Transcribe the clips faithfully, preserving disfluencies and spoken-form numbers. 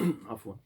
Afwan.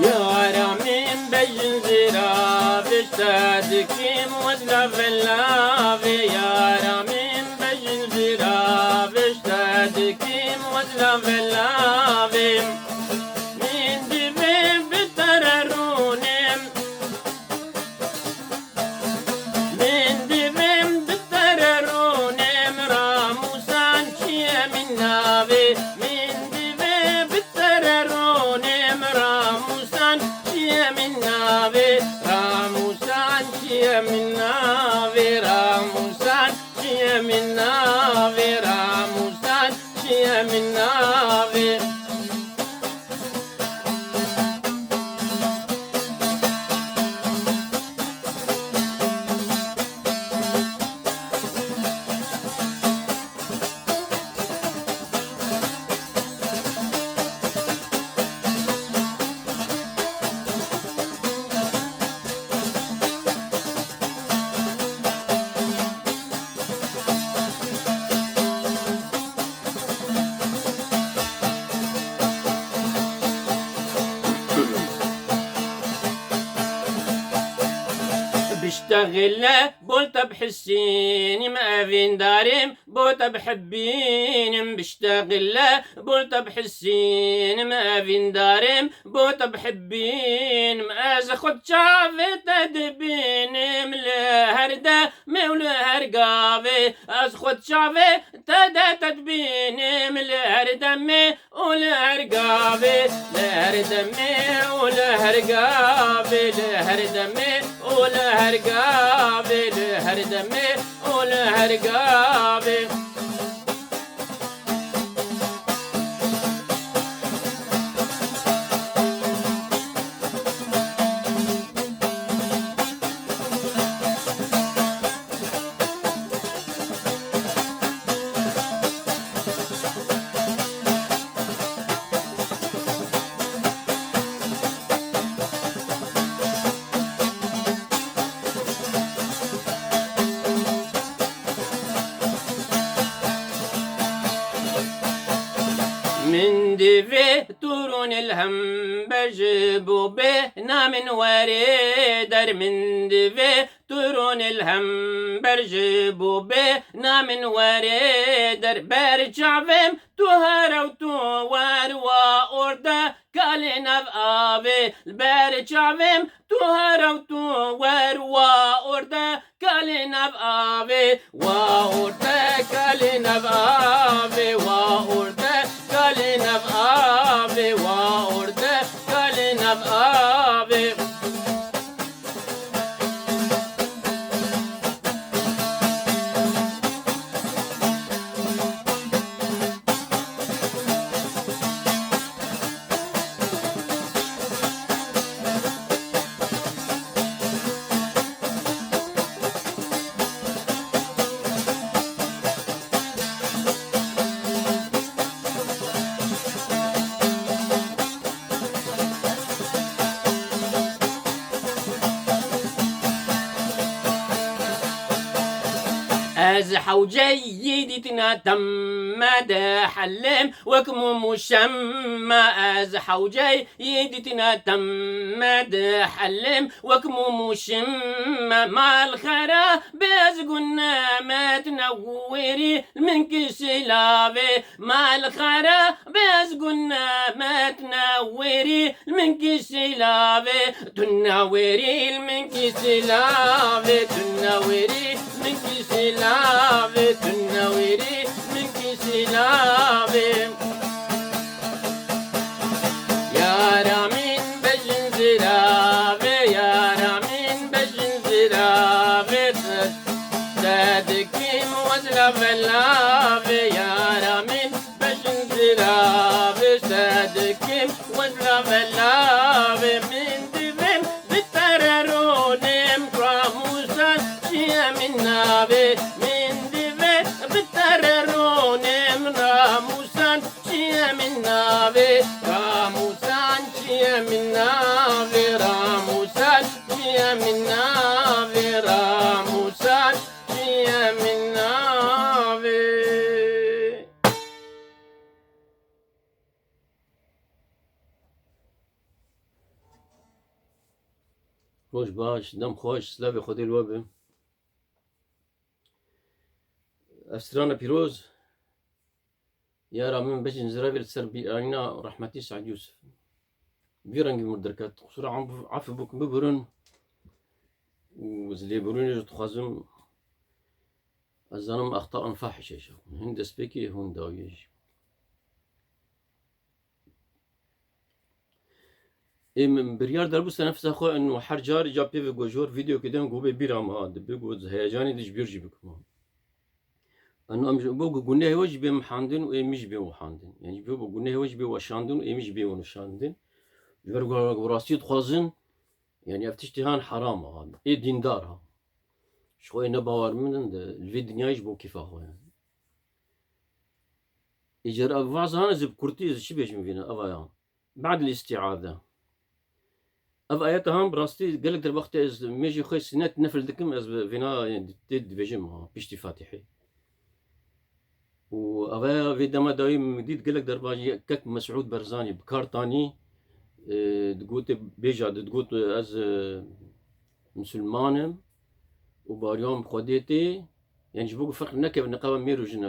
Yara min bejin zira vişte dikim wezla velavê. Yara min bejin zira vişte dikim wezla velavê. Min divê bi te re rûnim. Min divêm bi te re rûnim, ramûsan çi ye min navê? Min divê bi te re rûnim, ramûsan çi ye min navê? Ramûsan çi ye min navê? Ramûsan çi ye min navê? Ramûsan çi ye min navê? Biştexile bol te bihisinim, evîndarim bo te bihibînim. Biştexile bol te bihisinim, evîndarim bo te bihibînim. Ez xwe çavê te dibînim li her demê û li her gavê. Ez xwe çavê te de te dibînim li her demê û li her gavê. Li her demê û li her gavê. Li her demê û li her gavê. Li her demê û li her gavê. Min divê tu rûnî li hember ji bo bê namên werê der. Min divê tu rûnî li hember ji bo bê namên werê der. Ber çavêm tu here û tu wer wa orde kalê nav avê. Li ber çavêm tu here û tu wer wa orde kalê nav avê. Wa orde kalê nav avê. Wa orde kalê nav avê. Wa orde kalê nav avê. Ez hewceyî dîtine temme dihelim wek mûm û şemme. Ez hewceyî dîtine temme dihelim wek mûm û şemme. Mal xera bez gune metne wêrî min kişilavê. Mal xera bez gune metne wêrî min kişilavê. Tunna wêrî min kişilavê. Tunna wêrî min kişilavê. Tunna wêrî min kişilavê. Yara min bejin ziravê. Ave yara min, beşin ziravê sedikim, wezra ve lavê min divêm, bi tererûnêm ramûsan, çiye min navê min divê, bi tererûnêm ramûsan, çiye min navê ramûsan, çiye min navê ramûsan, çiye min navê ramûsan. Çiye min navê. Roj baş, dem xweş, silavê Xwedê li we be. Ev strana pîroz. Yara min, beşin ziravê li ser bîranîna rehmetî Seîd Yûsif. Vî rengî min derket. Qusûra af, af bikin, bibirin. Û ez lêborînê jî dixwazim. Ez zanim extaan fahişe jî. Hin destpêkê, hûn dawiyê jî. Ê min biryar derbû senefsa xwe, eno her car îca pê ve gojor vîdeokê den go bê bîra me ha, dibe go heyecanê de ji bîr jî bikim ha. Eno em ji bo gunehê we jî bê mihandin û ê min jî bê wihandin. Yani ji bo gunehê we jî bê weşandin û ê min jî bê weşandin. Ji ber ku rastî dixwazin, yani ev tiştê han heram ha, ê dîndar ha. Ji xwe ê ne bawer min in de, li vê dinyayê ji bo kêfa xwe yani. Îcar ev vaza han ez ê bi kurtî ez çi bêjim vîna, ev aya. Ba'd al-isti'aze. Ev ayeta han bi rastî gelek der wextê ez mêjî xwe sinet nefil dikim, ez bi vîna tê dibêjim ha, piştî Fatihê. Û ev aya vê dema dawî min dît gelek derbajî kek Mesûd Barzanî bi kar tanî, e, digotê bêja, digot ez, e, misilman im û bariyan bi Xwedê tê, yani ji bo ku ferq nekeve niqaba mêr û jina,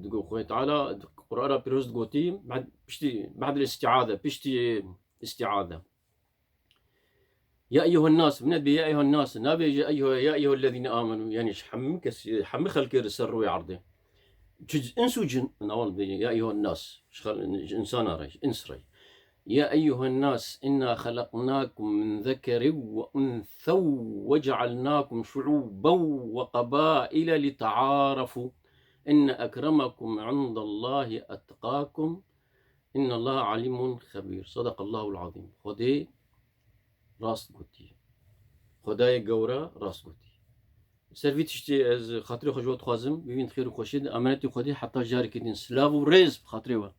digot Xwedê Teala Qur'ana pîroz digotî, ba'd, piştî, ba'd al-isti'aze, piştî isti'aze. Ya eyyuhen nas, min dibê ya eyyuhen nas, nabêje eyyuhe, ya eyyuhellezîne amenu, yani ji hemî kes, hemî xelkê li ser rûyê erdê. Çi ins û cin, naval dibê ya eyyuhen nas, ji xel-, ji insana re, ji ins re. Ya eyyuhen nas, inna xelaqnakum min zekerin ve unsew ve cealnakum şu'uben ve qebaile li te'arafu. Inne ekremekum indallahi etqakum. Innallaha alimun xebîr. Sadaqallahul azîm. Xwedê rast gotiye. Xwedayê gewre rast gotiye. Ser vî tiştê ez xatirê xwe ji we dixwazim, bibîn xêr û xweşiyê de, emanetê Xwedê heta carekê din. Silav û rêz bi xatirê we.